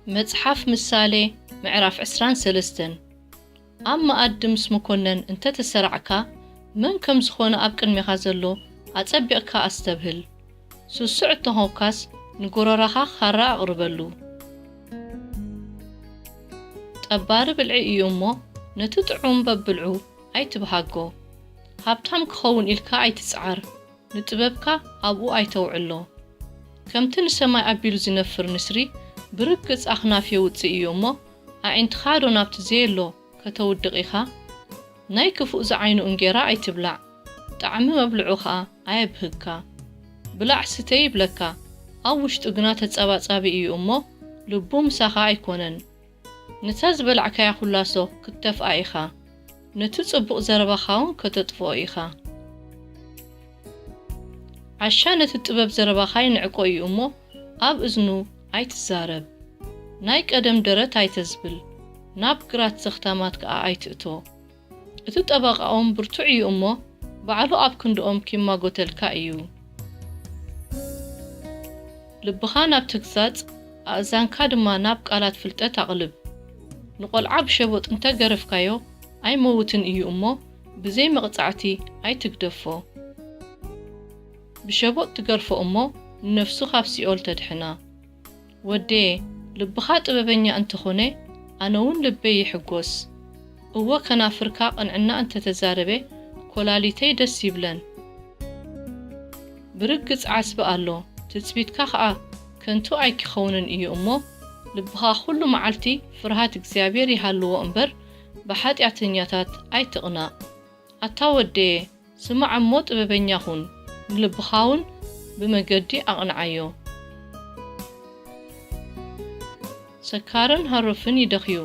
መጽሓፍ ምሳሌ ምዕራፍ ዕስራን ሰለስተን። ኣብ መኣዲ ምስ መኮነን እንተ ተሰራዕካ፣ መን ከም ዝኾነ ኣብ ቅድሜኻ ዘሎ ኣጸቢቕካ ኣስተብህል። ስሱዕ እንተኾንካስ፣ ንጎረራኻ ኻራ ኣቕርበሉ። ጠባሪ ብልዒ እዩ እሞ፣ ነቲ ጥዑም በብልዑ ኣይትብሃጎ። ሃብታም ክኸውን ኢልካ ኣይትጽዓር፣ ንጥበብካ ኣብኡ ኣይተውዕሎ። ከምቲ ንሰማይ ኣቢሉ ዝነፍር ንስሪ ብርግጽ ኣኽናፍ የውጽእ እዩ እሞ፣ ኣዒንትኻ ዶ ናብቲ ዘየሎ ከተውድቕ ኢኻ? ናይ ክፉእ ዝዓይኑ እንጌራ ኣይትብላዕ፣ ጣዕሚ መብልዑ ኸኣ ኣየብህግካ። ብላዕ ስተ ይብለካ፣ ኣብ ውሽጡ ግና ተጸባጻቢ እዩ እሞ፣ ልቡ ምሳኻ ኣይኮነን። ነታ ዝበላዕካያ ኩላሶ ክትተፍኣ ኢኻ፣ ነቲ ጽቡቕ ዘረባኻውን ከተጥፍኦ ኢኻ። ዓሻ ነቲ ጥበብ ዘረባኻ ይንዕቆ እዩ እሞ፣ ኣብ እዝኑ ኣይትዛረብ። ናይ ቀደም ደረት ኣይተዝብል፣ ናብ ግራት ዘኽታማት ከኣ ኣይትእቶ። እቲ ጠበቓኦም ብርቱዕ እዩ እሞ፣ ባዕሉ ኣብ ክንድኦም ኪማጎተልካ እዩ። ልብኻ ናብ ተግሳጽ፣ ኣእዛንካ ድማ ናብ ቃላት ፍልጠት ኣቕልብ። ንቖልዓ ብሸቦጥ እንተ ገረፍካዮ፣ ኣይመውትን እዩ እሞ፣ ብዘይ መቕጻዕቲ ኣይትግደፎ። ብሸቦጥ ትገርፎ እሞ፣ ንነፍሱ ካብ ሲኦል ተድሕና። ወደየ፣ ልብኻ ጥበበኛ እንተኾነ፣ ኣነ እውን ልበይ ይሕጎስ። እወ፣ ከናፍርካ ቅንዕና እንተተዛረበ፣ ኮላሊተይ ደስ ይብለን። ብርግጽ ዓስቢ ኣሎ፣ ትጽቢትካ ኸኣ ከንቱ ኣይኪኸውንን እዩ እሞ፣ ልብኻ ኹሉ መዓልቲ ፍርሃት እግዚኣብሔር ይሃልዎ እምበር፣ ብሓጢኣተኛታት ኣይትቕናእ። ኣታ ወደየ፣ ስማዕ እሞ ጥበበኛ ኹን፣ ንልብኻውን ብመገዲ ኣቕንዓዮ። ሰካርን ሃሩፍን ይደኽዩ፣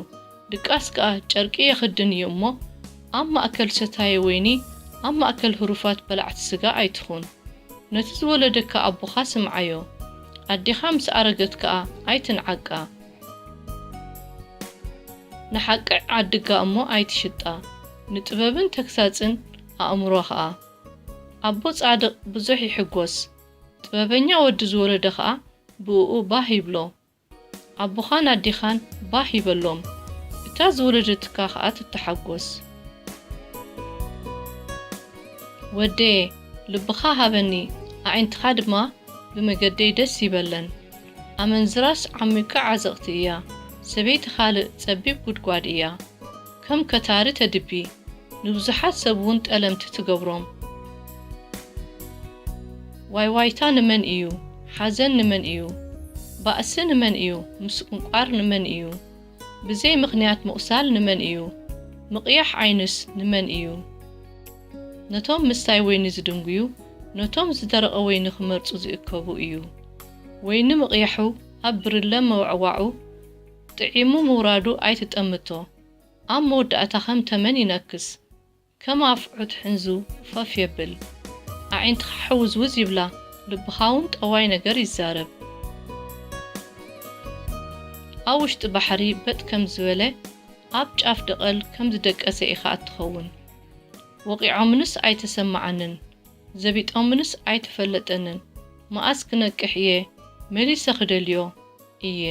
ድቃስ ከኣ ጨርቂ የኽድን እዩ እሞ፣ ኣብ ማእከል ሰታየ ወይኒ፣ ኣብ ማእከል ህሩፋት በላዕቲ ስጋ ኣይትኹን። ነቲ ዝወለደካ ኣቦኻ ስምዓዮ፣ ኣዴኻ ምስ ኣረገት ከኣ ኣይትንዓቃ። ንሓቂ ዓድጋ እሞ ኣይትሽጣ፣ ንጥበብን ተግሳጽን ኣእምሮ ኸኣ። ኣቦ ጻድቕ ብዙሕ ይሕጎስ፣ ጥበበኛ ወዲ ዝወለደ ኸኣ ብእኡ ባህ ይብሎ። ኣቦኻን ኣዴኻን ባህ ይበሎም፣ እታ ዝወለደትካ ኸኣ ትተሓጎስ። ወደየ፣ ልብኻ ሃበኒ፣ ኣዒንትኻ ድማ ብመገደይ ደስ ይበለን። ኣመንዝራስ ዓሚቋ ዓዘቕቲ እያ፣ ሰበይቲ ኻልእ ጸቢብ ጉድጓድ እያ። ከም ከታሪ ተድቢ፣ ንብዙሓት ሰብ እውን ጠለምቲ ትገብሮም። ዋይዋይታ ንመን እዩ? ሓዘን ንመን እዩ? ባእሲ ንመን እዩ? ምስቁንቋር ንመን እዩ? ብዘይ ምኽንያት ምቑሳል ንመን እዩ? ምቕያሕ ዓይንስ ንመን እዩ? ነቶም ምስታይ ወይኒ ዝድንጉዩ፣ ነቶም ዝደረቐ ወይኒ ክመርጹ ዝእከቡ እዩ። ወይኒ ምቕያሑ ኣብ ብርለ ምውዕዋዑ፣ ጥዒሙ ምውራዱ ኣይትጠምቶ። ኣብ መወዳእታ ከም ተመን ይነክስ፣ ከም ኣፍዑት ሕንዙ ፈፍ የብል። ኣዒንትኻ ሕውዝውዝ ይብላ፣ ልብኻ እውን ጠዋይ ነገር ይዛረብ። ኣብ ውሽጢ ባሕሪ በጥ ከም ዝበለ፣ ኣብ ጫፍ ደቐል ከም ዝደቀሰ ኢኻ እትኸውን። ወቒዖምንስ ኣይተሰምዓንን፣ ዘቢጦምንስ ኣይተፈለጠንን። መኣስ ክነቅሕ እየ፣ መሊሰ ክደልዮ እየ።